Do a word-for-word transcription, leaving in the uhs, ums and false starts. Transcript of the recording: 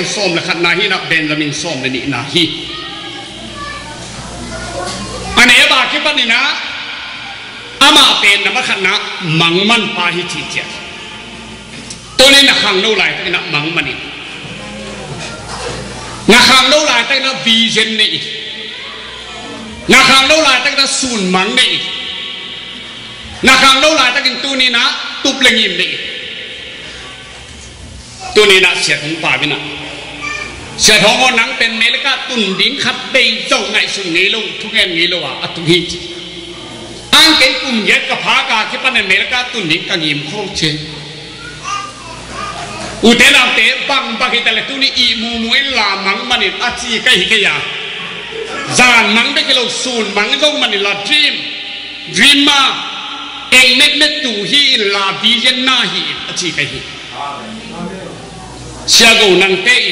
sawm le khatna hi in ah, Benjamin sawm le nihna hi. A neu a kipanin ah amah pen na ma khatna mangman pa hi ci ciat. Tuni na khangno laitakin ah mangman in. Na khangno laitakin ah vision nei in. Na khangno laitakin ah sunmang nei in. Na khangno laitakin tuni na tup le ngim nei in. Tuni na siat hong pau in ah, siat hong aw, nang pen America tun ding khat bei zong ngaihsun ngei lo, thungen ngei lo a, a tung hi ci. Ang kei kum giat ka phak a kipanin America tun ding ka ngim kho ci. Ute naute, bangbang hi ta le tuni i mumu in la mangman in a ci ka hi kei a. Zan mang bek hi lo, sun mang zong man in la dream. Dream ma, eng metmet tu hi in la vision na hi in a ci ka hi. Sia go nangte i